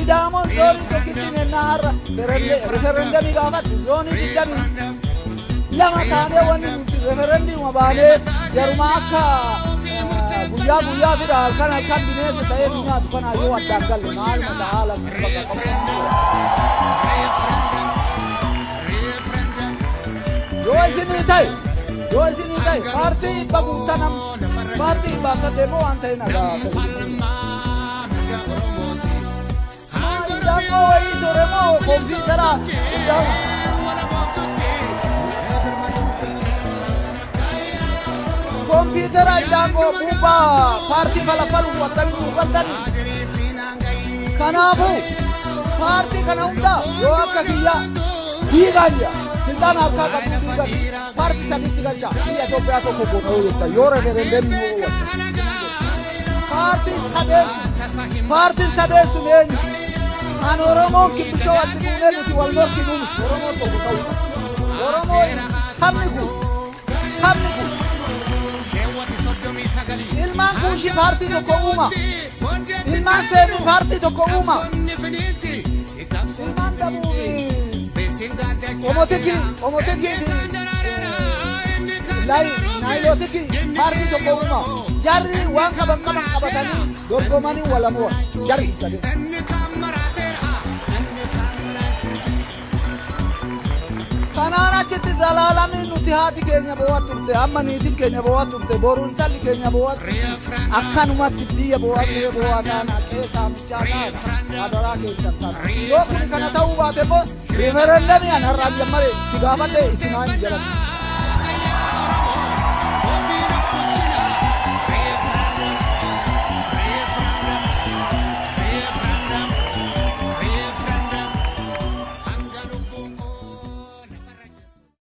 Sidaamoon zoonii tokkittiin ennaa har'a referendamii gaafatti zoonii 22 taanee wanni nuti referendiuma baanee jaruma akka guyyaa guyyaa fida halkan halkan bineensa ta'ee nu nyaatu kanaa yoo addaan galle maaluma ta'aa lakki bakka qabu. Yoo isinii ta'e yoo isinii ta'e paartii dhibba guutanam paartii dhibba akka deemu waan ta'e nagaa ta'e. Indaanqoo wayii ture moo kompiitara kompiitara indaanqoo buuphaa paartii falaffaluuf wattanii nuuf galtanii. Kanaafuu paartii kana hunda yoo akka kiyyaa diigaan jira silxaana harkaa qabdu diigan paartii sadiitti galcha biyya Itoophiyaa tokko goona yoo jettan yoo referendemii yoo paartii sadeen paartiin sadeen sun eenyu? An Oromoon kibbishoo walitti buunee nuti wal morkinu miti. Oromoon tokko ta'uu qaba. Oromoo sabni kun sabni kun ilmaan kuushii paartii tokko uuma. Ilmaan seemii paartii tokko uuma. Ilmaan dabuufi omotikii omotikii naayilootikii paartii tokko uuma. Jarri waan qaban qaban qabatanii dorgomanii walamuwa. Jarri sadeen. Kanaan achitti zalaalamiin nuti haati keenya boo'aa turte amma niitiin keenya boo'aa turte boru intalli keenya boo'aa turte akkanumatti biyya boo'aa ta'ee boo'aa taana qe'ee saamichaa taana adaraa keessan taana yoo kun kana ta'uu baate immoo riiferendamii an har'aan jammare si gaafadhe itti naa hin jedhan.